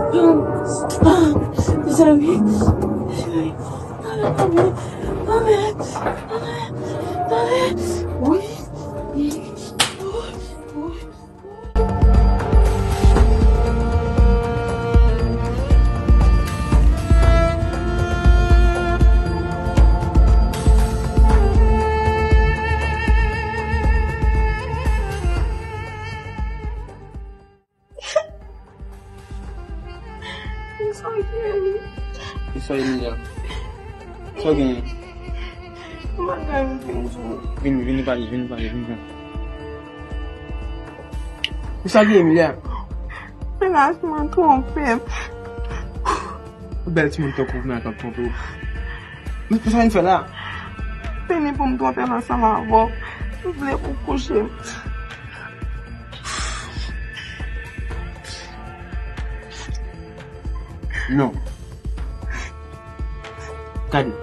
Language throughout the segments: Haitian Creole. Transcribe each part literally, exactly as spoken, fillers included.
Mezanmi, mezanmi, mezanmi, mezanmi, mezanmi, mezanmi, mezanmi, wi. Kisa w genyen? Kisa w genyen? Kisa w genyen? Mwen pa gen anyen pou m di w. Vini, vini pale, vini pale, vini pale. Kisa w genyen, Emilia? Mennaj mwen twonpe m. Yon bèl timoun tankou w menm k ap twonpe w. Men kisa w vin fè la? Vini pou m twonpe m ansanm avè w. M vle pou w kouche m. Non. Gade.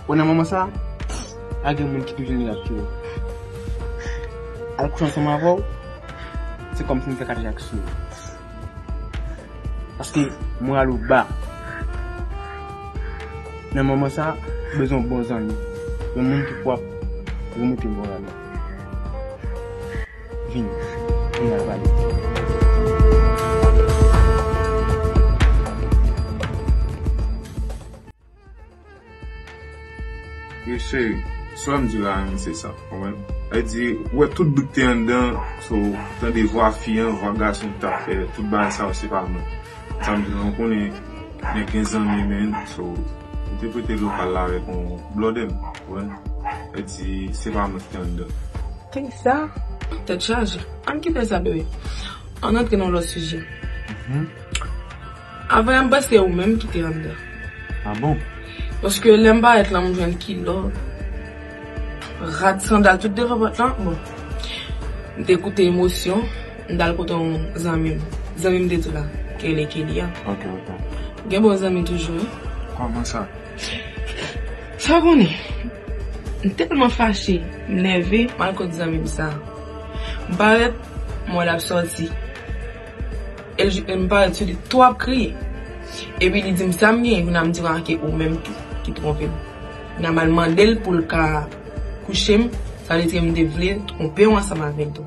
Ou nan moman sa, pa gen moun ki toujou vin ap kite w. Al kouche ansanm avè w, se kòmsi m fè kadejak sou ou. Paske moral ou ba. Nan moman sa, ou bezwen yon bon zanmi. Yon moun ki pou ap remonte moral ou. Vini. Vini al pale. Wi, cheri, sa w di la menm se sa, w konprann? Sa vle di, ou wè tout bout te anndan, so, tande vwa fi an, vwa gason k t ap fè, tout bagay sa yo se pa mwen. Sa m di, ou konnen, nèg gen zanmi, men, so, m te prete lokal la avèk yon blòdè m, w konprann? Sa vle di, se pa mwen ki te anndan. Tèt chaje. Ann kite sa, bebe. Ann antre nan lòt sijè. Avan yè, m panse se ou menm ki te anndan. Ah bon? Paske lè m parèt la, m jwenn kilòt, rad, sandal, tout devan pòt lan. Bon, m te koute emosyon, m t al kote yon zanmi m. Zanmi m te di w la, ki rele Kelly a. Ok, ok. Gen bon zanmi toujou, wi. Kòman sa? Sa w konnen, m tèlman fache, m nève, m al kot zanmi m sa. M parèt, m wè l ap sòti. E l, e m parèt sou li tou ap kriye. Epi li di m sa m genyen, kounye a m di, "A, ke ou menm tou ki twonpe m." Kounye a m al mande l pou l ka kouche m, sa vle di ke m te vle twonpe w ansanm avè l tou.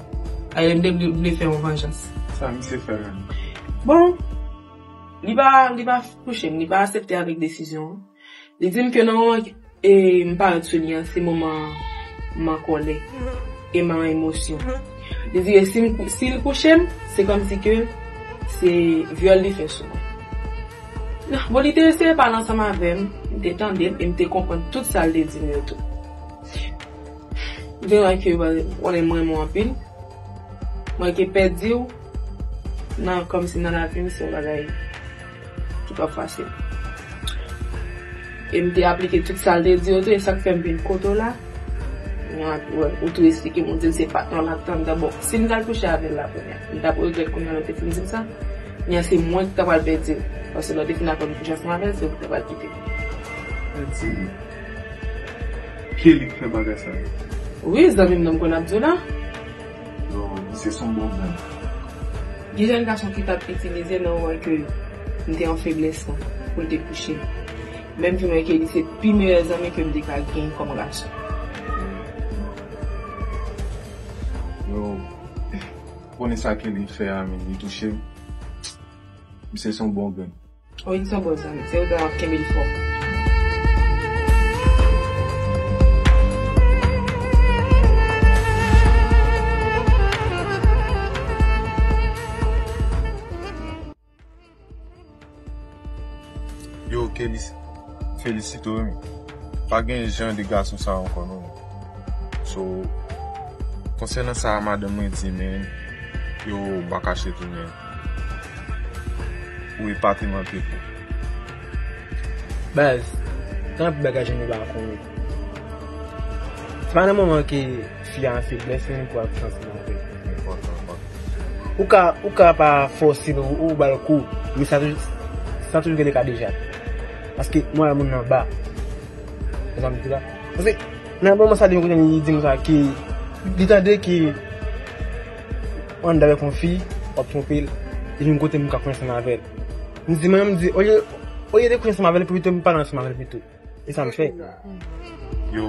Sa vle di m te vle, vle fè yon vanjans. Sa misye fè menm? Bon, li pa, li pa kouche m, li pa aksepte avèk desizyon an. Li di m ke nan moman, e, m parèt sou li an, se moman m an kòlè e m an emosyon. Li di ke si m, si l kouche m, se kòmsi ke se vyòl li fè sou mwen. Bon, li te eseye pale ansanm avè m, m te tande l e m te konprann tout sa l te di m yo tou. M te wè ke, konnen m renmen w anpil. Mwen ke pèdi w nan, kòmsi nan lavi m, se yon bagay ki pa fasil. E m te aplike tout sa l te di yo tou, e sa k fè m vin kote w la. Mwen, ou tou esplike m, ou di m se patnè w la k t anndan. Bon, si m t al kouche avè l la kounye a, m t ap regrèt kounye a lè w te fin di m sa. Kounye a se mwen ki ta pral pèdi l. Paske lè w te fin aprann kouche ansanm avè l, se ou ki ta pral kite l. Pèdi? Kelly k fè bagay sa yo? Wi, zanmi m nan m konn ap di w la. Yo, misye se yon bon grenn. Gen jèn gason ki t ap itilize nan moman ke m te an feblès lan pou l te kouche m. Men m vin wè ke li se pi meyè zanmi ke m te ka gen kòm gason. Yo, konnen sa Kelly fè a, men li touche m. Misye se yon bon grenn. Wi, li se yon bon zanmi. Se ou ta ap kenbe l fò. Yo, Kelly, felisite w, wi. Pa gen jan de gason sa ankò, non. So, konsènan sa madanm mwen di, men, yo, m pa kache tou, men. Ou epate m anpil. Baz, gen anpil bagay jèn yo pa konnen. Se pa nan moman ke fi a an feblès, men pou ap chans nan anpil. Ou ka, ou ka pa fòse l, ou, ou ba l kou, men sa toujou, sa toujou gen de kadejak. Paske mwen wè moun nan ba. Ou konprann sa m di la? Paske nan moman sa, li kote li di m sa, ke li tande ke ou anndan avèk yon fi, w ap twonpe l. Li vin kote m ka konn ansanm avè l. M di, mwen, m di, olye, olye de konn ansanm avè l, pito m pale ansanm avè l pito. E sa m fè. Yo,